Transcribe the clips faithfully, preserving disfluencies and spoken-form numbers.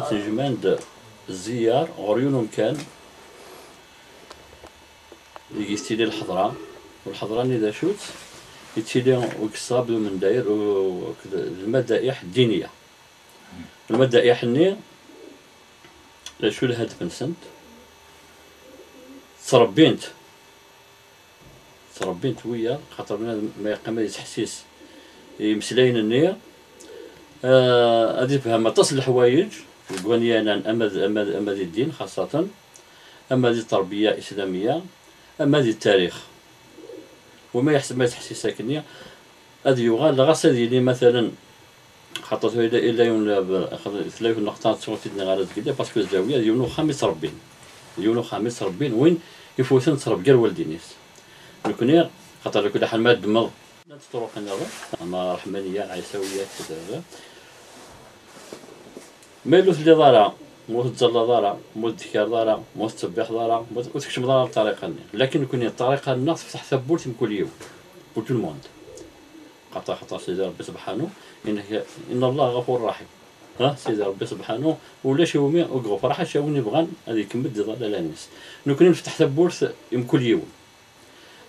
Snejman-d zziyaṛ ɣur yun umkan i yettili lḥeḍra, u lḥeḍra-nni d acu-tt? Yettili ugeṣṣab d umendayer u akked lmadaiḥ ddiniya. Lmadaiḥ-nni d acu lhadef-nsent? Ttrebbint, ttrebbint wiyaḍ, xaṭer bnadem ma yeqqim ad yettḥessis i imeslayen-nni, eh, ad yefhem aṭas n leḥwayeǧ deg wanyanan, ama d, ama d, ama di ddin xaṣṣaten, ama di tterbiya islamiya, ama di ttarix. Wama yeḥseb ma yettḥessis akkenni, ad yuɣal, ɣas ad yili matalen, xaṭer tura illa, illa yiwen, tella yiwet n lqeṭṭa ttuɣ-tt-id-nniɣ ara zgella, parce que zawiya d yiwen uxxam i ttrebbin. D yiwen uxxam i ttrebbin, win ifuten ttrebbi gar walden-is. Nekni, xaṭer la kulli ḥal ma ddmeɣ, llant ṭṭuruq nniḍen, ama ṛeḥmaniya, ɛisawiya, et cetera. Ma yella ur telliḍ ara, ma ur tettẓallaḍ ara, ma ur teddekkareḍ ara, ma ur tettṣebbiḥeḍ ara, ma ur, ur tkecmeḍ ara ṭṭariqa-nni. Lakin nekni, ṭṭariqa-nneɣ tefteḥ tawwurt i mkul yiwen, pour tout le monde. Xaṭer, xaṭer Sidi Ṛebbi sebḥanu, inna, inna Allah ɣafur raḥim. Ha, Sidi Ṛebbi sebḥanu, ulac iwumi ur iɣfir, ḥaca win ibɣan ad ikemmel di ḍalala-ines. Nekni nefteḥ tawwurt i mkul yiwen.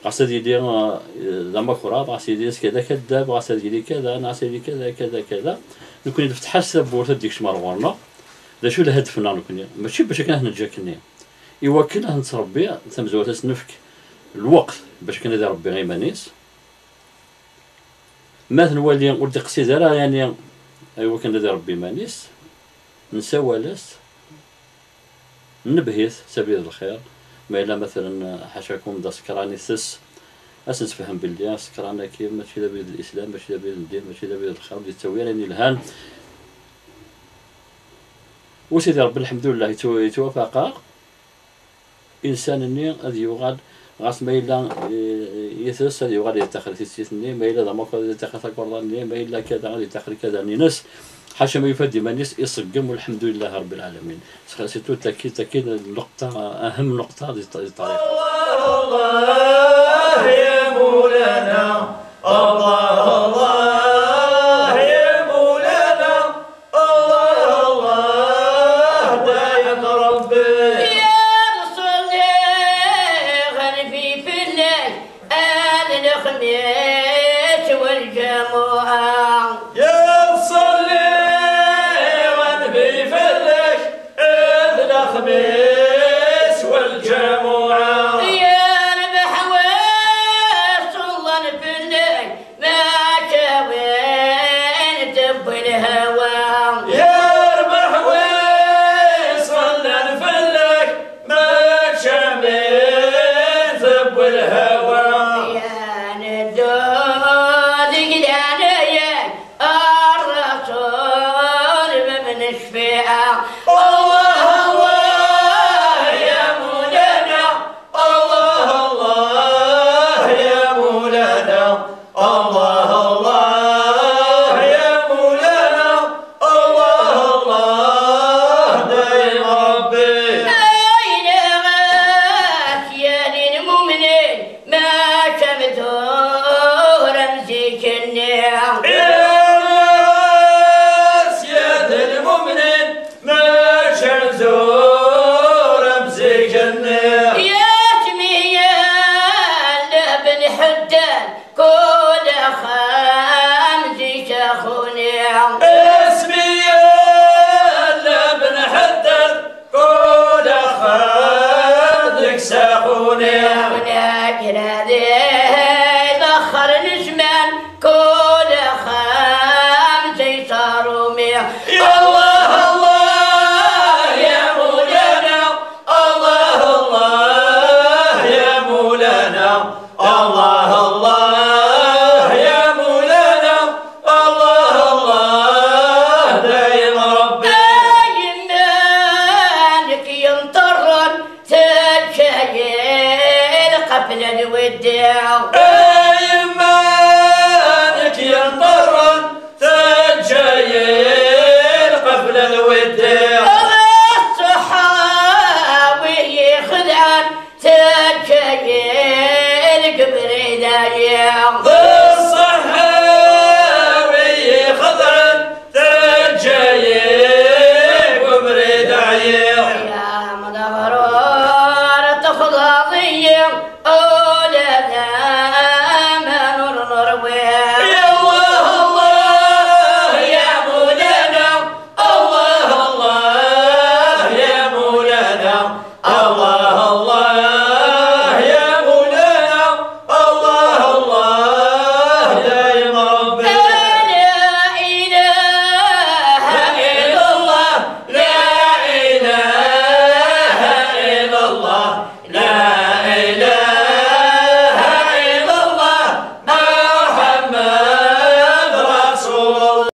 Ɣas ad yili, eh, d amakṛaḍ, ɣas ad yili s kada kaddab, ɣas ad yili kada, neɣ ɣas ad yili kada, kada, kada. Nekni nefteḥ-as tawwurt ad d-ikcem ar ɣur-neɣ. D acu lhadef-nneɣ nekni? Mačči bac akken ad t-neǧǧ akkenni. Iwakken ad nettṛebbi, tamezwarut ad s-nefk lweqt bac akken ad iṛebbi iman-is. Ma t-nwali ur d-iqsid ara, yani, iwakken ad iṛebbi iman-is, nsawal-as, nnebh-it s abrid n lxir. Ma yella, matalen, ḥacakum, d asekran itess, ad s-nessefhem belli asekran-agi mačči d abrid n lislam, mačči d abrid n ddin, mačči d abrid n lxir, ur d-yettawi ara ayen yelhan. U Sidi Ṛebbi, lḥemdullah, yettw-, yettwafaq-aɣ. Insan-nni ad yuɣal, ɣas ma yella, eh, itess, ad yuɣal ad yettaxer tissit-nni, ma yella d amakṛaḍ ad yettaxer takarḍa-nni, ma yella kada ad yettaxer kada-nni-ines, ḥaca ma yufa-d iman-is iṣeggem, walḥemdulillah Ṛebbi lɛalamin. Surtout tagi, tagi d nnuqṭa, ahem nnuqṭa di ṭ-, di ṭṭariqa. الله، الله يا مولانا، الله، الله يا مولانا، الله، الله دايم ربي. يا صلي غربي في الليل، هذا الخميس والجمعة. يا صلي غربي في الليل، هذا الخميس والجمعة. يا ربح وصلنا في الليل، ما كوين دب الهوى. يا ربح وصلنا في الليل، ما كوين دب الهوى. يا ندود قلاني الرسول من شفيعة. الله، الله يا مولانا، الله، الله يا مولانا، الله، الله يا مولانا، الله، الله دايم ربي. أين غاث يا للمؤمنين؟ ما كمدور مزيكني. يا سيد المؤمنين، ما كمدور مزيكني. يا تمية لبن حدان، كل خام زيت أخوني. اسمي لبن حدان، كل خام ديك ساخوني. ولكن هذه الأخر نجمان، كل خام زي صارومي. يا الله، الله يا مولانا، الله، الله يا مولانا، الله، الله يا مولانا، الله، الله دايم ربي. دايم مالك ينطرن تجايل قبل الوداع. أي مالك ينطرن تجايل قبل الوداع.